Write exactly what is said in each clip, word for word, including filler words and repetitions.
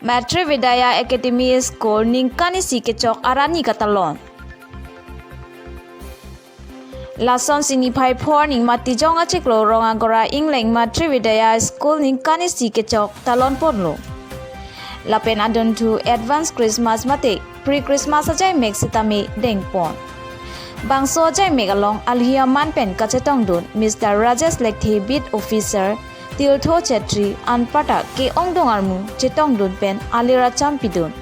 Matri Vidya Academy School ningkan isi kechok arani katalon. Lason si niphai phor ni Matijong achiklo Rongagora Ingleng Matri Vidya School ningkan isi kechok talon ponlo. Lapen adunthu advance Christmas mate pre-Christmas ajaimek sitame dengpon. Bangso ajaimek along alohi aman pen kachetongdun Mister Rajesh Lekthe, Beat Officer, Tirtho Chetri, anparta ke-ongdung armu chetongdun pen alir acham pidun.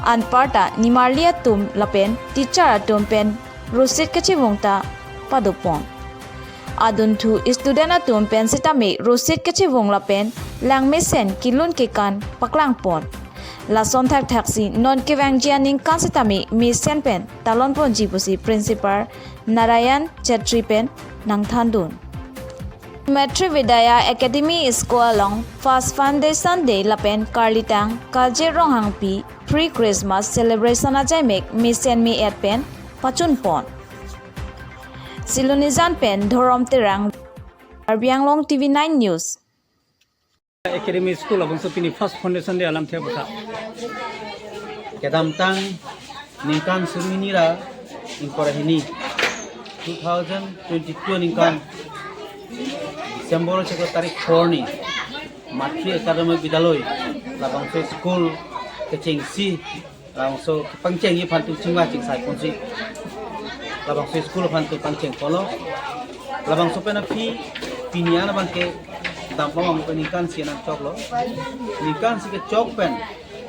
Anparta nimarli atum lapen teacher atum pen rosit kachevung ta padopon. Adunthu student atum pen sitame rosit kachevung lapen langmesen kelun kekan paklangpon. Lason thakthak si non kevangji aningkan sitame mesen pen talon ponji pusi Principal Narayan Chetri pen nangthandun. Matri Vidya Academy School along First Foundation Day lapen karlitang Kajir Ronghangpi pre-Christmas celebration ajaimek mesen me-et pen pachunpon. Silonijan pen Dhorom Terang, Karbi Anglong T V nine News. Academy School abangso pini First Foundation Day alamthe aphuthak. Kedamtang ningkan suri hini ra ingkoi ra hini, two thousand twenty-two ningkan December chiklo tarik phor ni Matri Academy Vidyalaya labangso school kechengsi labangso pangchengji aphan tum chingvai chingsai ponsi labangso school aphan tum pangcheng ponlo. Labangso pen aphi pini an abang ke dampo mang pen ningkan isi nangchoklo. Ningkan isi kechok pen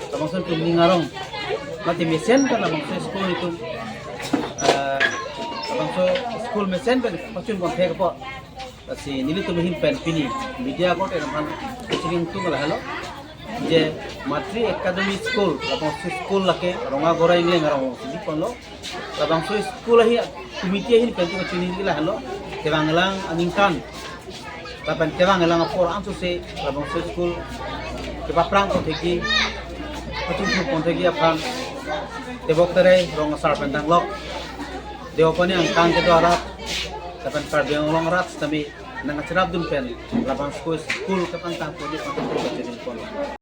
labangso tum ning arong mate mesen pen labangso school itum, eh, labangso school mesen pen pachun pon thek apot. Lasi nelitum ahin pen pini media korte aphan kachingthum lahelo je Matri Academy School, labangso school lake Rongagora Ingleng arong si ponlo. Labangso school ahi committee ahin pen tu kachini lahelo, kevang lang aningkan lapen kevang lang apor ansose labangso school kepaprang pon thekji, kachingthum pon thekji aphan tebok tere rong asar pen danglok. Deopani angkang kedo arat lapen Karbi Anglong arat sitame nangcherapdun pen labangso school kepangtang ponji aphan kachini pon.